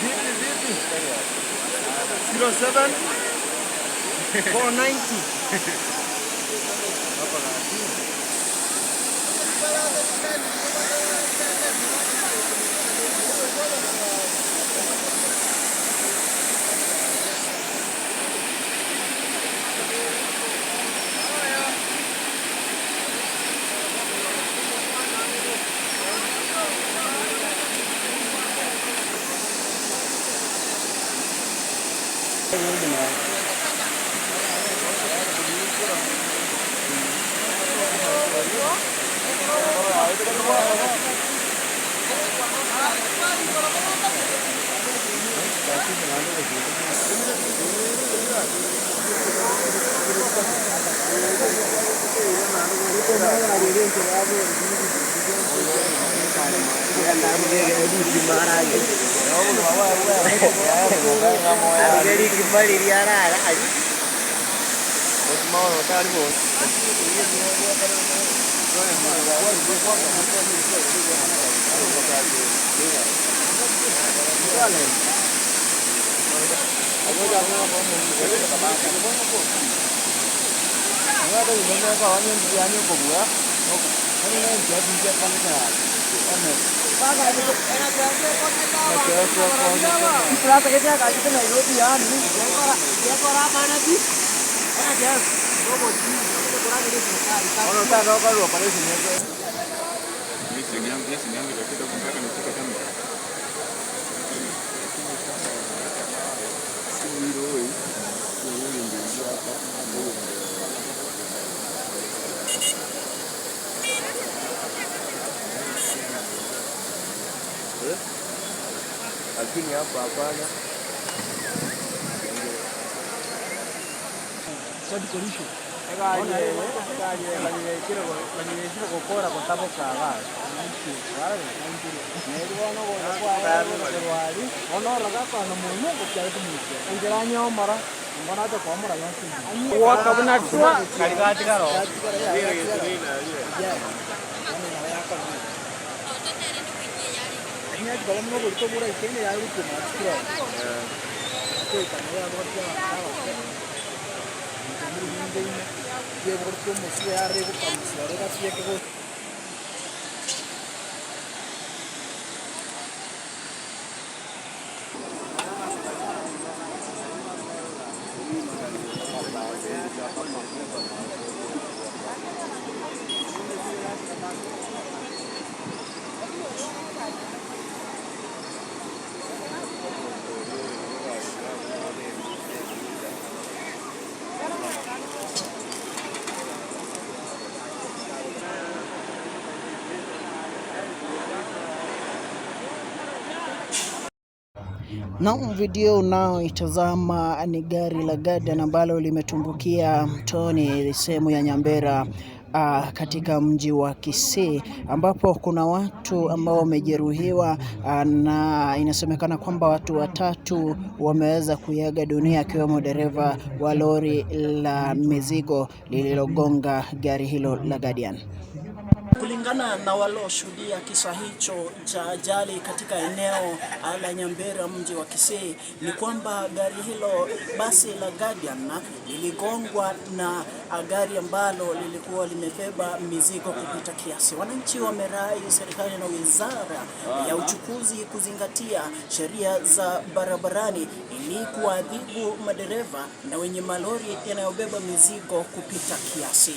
Vipi vipi? 07 490. Lakini hapa hapana. Na video unaoitazama ni gari la Garden ambalo limetumbukia mtoni sehemu ya Nyambera katika mji wa Kisii ambapo kuna watu ambao wamejeruhiwa na inasemekana kwamba watu watatu wameweza kuiaga dunia akiwemo dereva wa lori la mizigo lililogonga gari hilo la Guardian. Kulingana na walioshuhudia kisa hicho cha ajali katika eneo la Nyambera, mji wa Kisii, ni kwamba gari hilo, basi la Guardian, liligongwa na gari ambalo lilikuwa limebeba mizigo kupita kiasi. Wananchi wamerai serikali na wizara ya uchukuzi kuzingatia sheria za barabarani ili kuadhibu madereva na wenye malori yanayobeba mizigo kupita kiasi.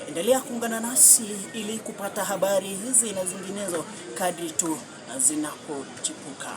Endelea kuungana nasi ili kupata habari hizi na zinginezo kadri tu zinapochipuka.